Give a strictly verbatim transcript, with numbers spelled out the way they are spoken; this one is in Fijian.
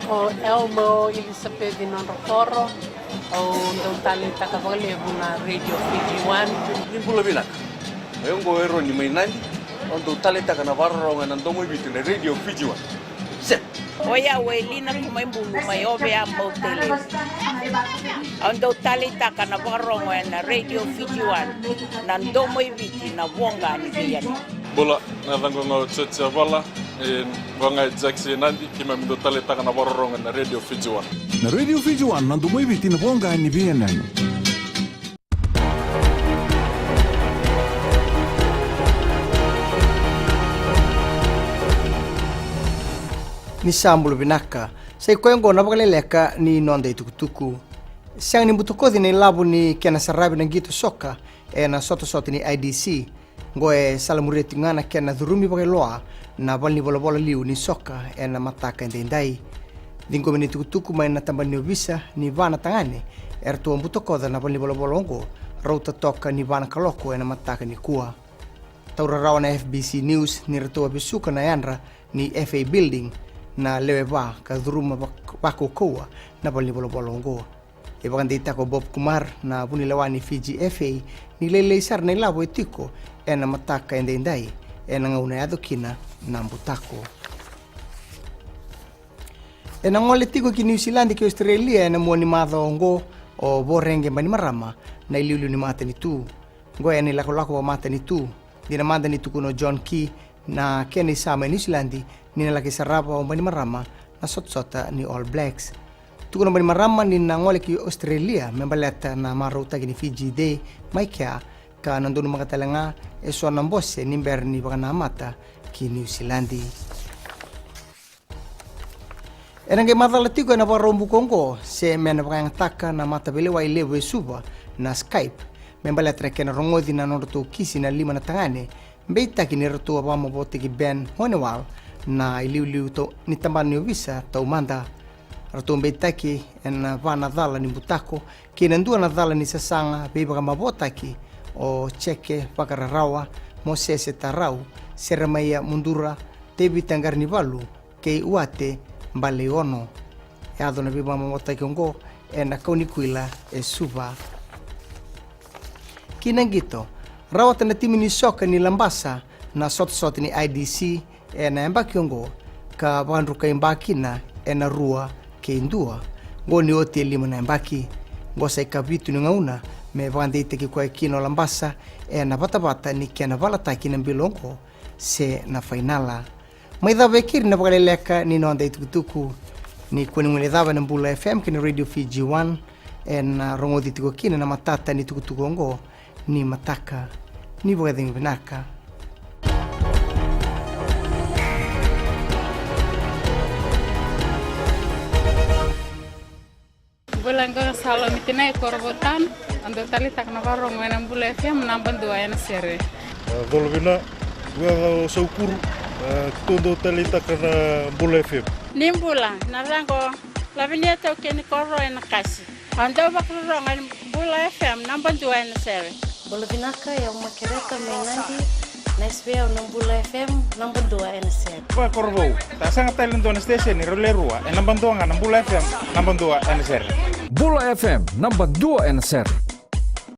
O Elmo Elisapeci Nodrokoro, au dau taleitaka vakalevu na Radio Fiji One. Ni bula vinaka. O yau oqo o Eroni mai Nadi, au dau taleitaka na vakarorogo ena domo i Viti na Radio Fiji One. Set. O yau o Elina Kumaibulu mai Ovea, Bau, Tailevu. Au dau taleitaka na vakarorogo ena Radio Fiji One, na domo i Viti, na voqa ni veiyanuyanu. Bula, na yacaqu ga o Joji Avala, e, vaka ga e Jackson Nadi, keimami dau taleitaka na vakarorogo ena Radio Fiji One. Na Radio Fiji One, na domo i Viti, na voqa ni veiyanuyanu. Ni sa bula vinaka. Sa i koya oqo na vakaleleka ni noda itukutuku. Sega ni butakoci na ilavo ni kena saravi na qito soka ena sotasota ni I D C. Oqo e salamuria tiko ga na kena curumi vakailoa na valenivolavola liu ni soka ena mataka edaidai. Ciqomi na itukutuku mai na tabana ni ovisa ni va na tagane eratou a butakoca na valenivolavola oqo, rauta toka ni va na kaloko ena mataka nikua. Taura rawa na F B C News ni ratou a vesuka na yadra ni F A Building na lewe va ka curuma vak-, vakaukauwa na valenivolavola oqo. E vakadeitaka o Bob Kumar, na vunilewa ni Fiji F A, ni lailai sara na ilavo e tiko ena mataka edaidai ena gauna e yaco kina na butako. Ena gole tiko ki Niusiladi kei Ositerelia ena mua ni macawa oqo o Voreqe Bainimarama, na iliuliu ni matanitu. Oqo ena ilakolako vakamatanitu. Dina mada ni tukuna o John Key na kena isau mai Niusiladi ni na laki sarava o Bainimarama na sotasota ni All Blacks. Tukuna o Bainimarama ni na gole ki Ositerelia me baleta na marautaki ni Fiji Day mai kea, ka na donumaka tale ga eso na bose ni bera ni vakanamata ki Niusiladi. Ena qai macala tiko ena Vakaraubuka oqo se me na vakayagataka na mataveilewai levu e Suva na Skype me baleta na kena rogoci na nodratou kisi na lima na tagane beitaki ni ratou a vakamavoataki Ben Honeywell na iliuliu tau-, ni tabana ni ovisa taumada. Ratou beitaki ena va na cala ni butako kei na dua na cala ni sasaga veivakamavoataki o Jeke Vakararawa, Mosese Tarau, Seremaia Mudura, Tevita Qaranivalu kei Uate Baleiono. Yaco na veivakamavoataki oqo ena Kaunikuila e Suva. Ki na qito, rawata na timi ni soka ni Labasa na sotasota ni I D C ena yabaki oqo, ka vakadrukai ba kina ena rua kei dua. Oqo ni oti e lima na yabaki. Oqo sa ikavitu ni gauna me vakadeitaki koya kina o Labasa ena vatavata ni kena valataki na bilo oqo se na fainala. Mai cava e keri na vakaleleka ni noda itukutuku. Ni kua ni guilecava ena Bula F M kei na Radio Fiji One, ena rogoci tiko kina na matata ni tukutuku oqo ni mataka. Ni vakacegu vinaka. Bula, qo ga Salomi Tinai Korovotan, au dau taleitaka na vakarorogo ena Bula F M naba dua ena sere. A, Colovina, qo ga o Saukuru, a, keitou dau taleitaka na Bula F M. Ni bula, na yacaqu o Lavinia Taukei ni Koro ena Kasi. Au dau vakarorogo ena Bula F M naba dua ena sere. Bula vinaka, o yau Makereta mai Nadi, na S V O na Bula F M naba dua ena sere. Vakakorovou, sa sega tale ni dua na station e rau le rua, e naba dua ga na Bula F M naba dua ena sere. Bula F M naba dua ena sere.